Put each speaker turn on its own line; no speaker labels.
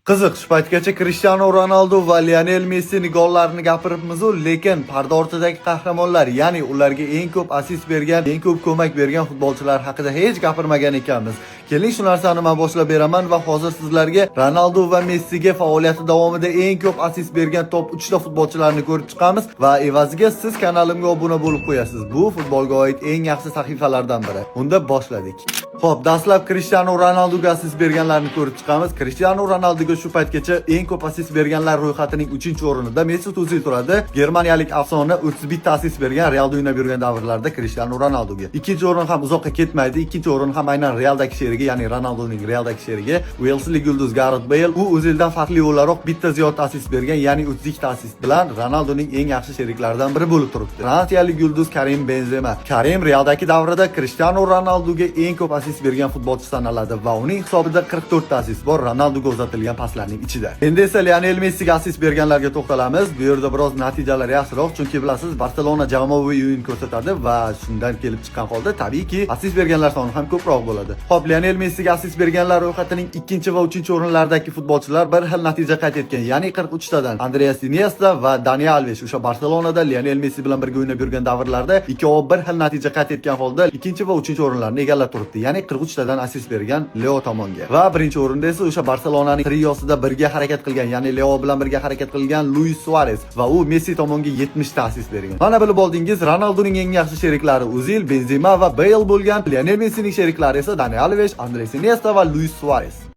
Qiziq, shu paytgacha Cristiano Ronaldo va Lionel Messining gollarini gapiribmiz-u, lekin parda ortidagi qahramonlar, ya'ni ularga eng ko'p assist bergan, eng ko'p ko'mak bergan futbolchilar haqida hech gapirmagan ekanmiz. Keling, shu narsani men boshlab beraman va hozir sizlarga Ronaldo va Messiga faoliyati davomida eng ko'p assist bergan top 3 ta futbolchilarni ko'rib chiqamiz va evaziga siz kanalimga obuna bo'lib qo'yasiz. Bu futbolga oid eng yaxshi sahifalardan biri. Unda boshladik. Xo'p, dastlab Cristiano Ronaldoga assist berganlarni ko'rib chiqamiz. Cristiano Ronaldoga shu paytgacha eng ko'p assist berganlar ro'yxatining 3-o'rinida Mesut O'zil turadi. Germaniyalik afsona 31 ta assist bergan Realda o'ynab yurgan davrlarda Cristiano Ronaldoga. Ikkinchi o'rin ham uzoqqa ketmaydi. Ikkinchi o'rin ham aynan Realdagi sherigi, ya'ni Ronaldoning Realdagi sherigi Uelslik yulduz Gareth Bale. U O'zildan farqli o'laroq bitta ziyod assist bergan, ya'ni 32 ta assist bilan Ronaldoning eng yaxsheriklaridan biri bo'lib turibdi. Fransiyalik yulduz Karim Benzema. Karim Realdagi davrida Cristiano Ronaldoga eng ko'p assist bergan futbolchi sanaladi va uning hisobida 44 ta assist bor Ronaldoga uzatilgan paslarning ichida. Endi esa Lionel Messiga assist berganlarga to'xtalamiz. Bu yerda biroz natijalar yaxshiroq, chunki bilasiz, Barselona jamoaviy o'yin ko'rsatadi va shundan kelib chiqqan holda tabiiyki assist berganlar soni ham ko'proq bo'ladi. Xo'p, Lionel Messiga assist berganlar ro'yxatining ikkinchi va uchinchi o'rinlaridagi futbolchilar bir xil natija qayd etgan, ya'ni 43 tadan Andreas Iniesta va Dani Alves o'sha Barselonada Lionel Messi bilan birga o'ynab yurgan davrlarda ikkovi bir xil natija qayd etgan holda ikkinchi va uchinchi o'rinlarni egallab turibdi, ya'ni 43 tadan assist bergan Leo tomonga. Va birinchi o'rinda esa o'sha Barselonaning triosida birga harakat qilgan, ya'ni Leo bilan birga harakat qilgan Luis Suarez va u Messi tomonga 70 ta assist bergan. Mana bilib oldingiz, Ronaldoning eng yaxshi sheriklari O'zil, Benzema va Bale bo'lgan. Lionel Messining sheriklari esa Dani Alves, Andres Iniesta va Luis Suarez.